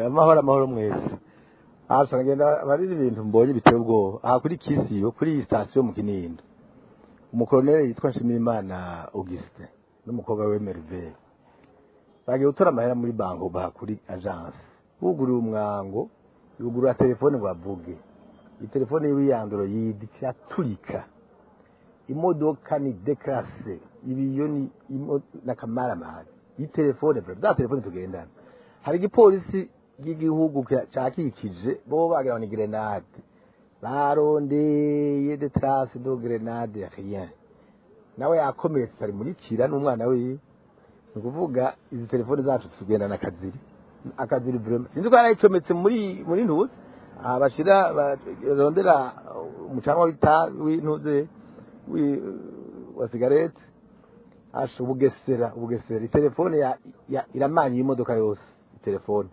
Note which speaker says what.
Speaker 1: Amahoro, amahoro mwese. Aha ngenda barira ibintu mbonye biteye ubwoba aha kuri Kisiyo, kuri iyi sitasiyo mu Kinindo. Umukoloneli yitwa Nshimirimana Augustin n'umukobwa we Merveille bagiye gutora amahera muri banko baha kuri agence. Buguriye umwango, yugurura telefone ngo avuge. Iyi telefone yiwe ya Android iraturika, imodoka ni décrassé, ibiyo ni n'akamaramazi. Iyi telefone vraiment, za telefone tugendana. Hari igipolisi cy'igihugu cakikije, bo bagira ngo ni grenade, barondeye des traces de grenade, rien. Nawe yakomeretse, ari muri kira n'umwana wiwe. Ni ukuvuga izi telefone zacu tugendana akaziri, akaziri vraiment. Sinzi ko yarayicometse muri ntuzi aha bashira barondera umucanwa w'itabi, w'intuze, wa cigarette. Asha, ubugesera, ubugesera, itelefone ya iramanye imodoka yose, telefone.